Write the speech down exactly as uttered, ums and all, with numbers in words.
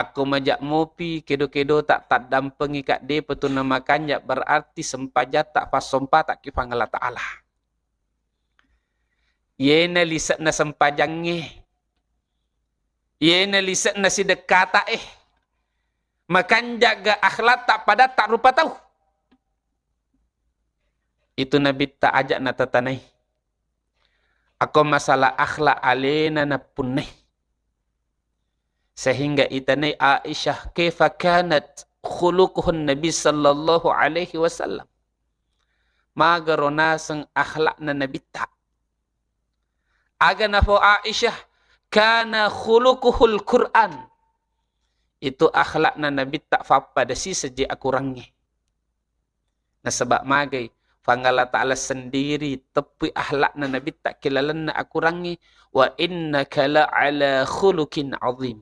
Akko majak mopi, kedo-kedo tak taddampengi kak depa tu namakanja, berarti sempajatta, passompata ki Puang Allah Ta'ala. Yena lisekna sempajangnge. Yena lisekna sidekkata eh. Makanjaga akhlakta padatta rupa tau. Itu Nabitta ajak natatanai. Akko masalah akhlak alena nappunnai. Sehingga itanai Aisyah, "Kaifa kanat khuluquhun Nabi sallallahu alaihi wasallam?" Magaro naseng akhlakna Nabitta. Aga nafo Aisyah, "Kana khuluquhul Qur'an." Itu akhlakna Nabitta fappada sisejje akurangnge. Nasaba magai, Puang Allah Ta'ala sendiri teppui akhlakna Nabitta ki lalenna akurangnge, "Wa innaka la ala khuluqin azim."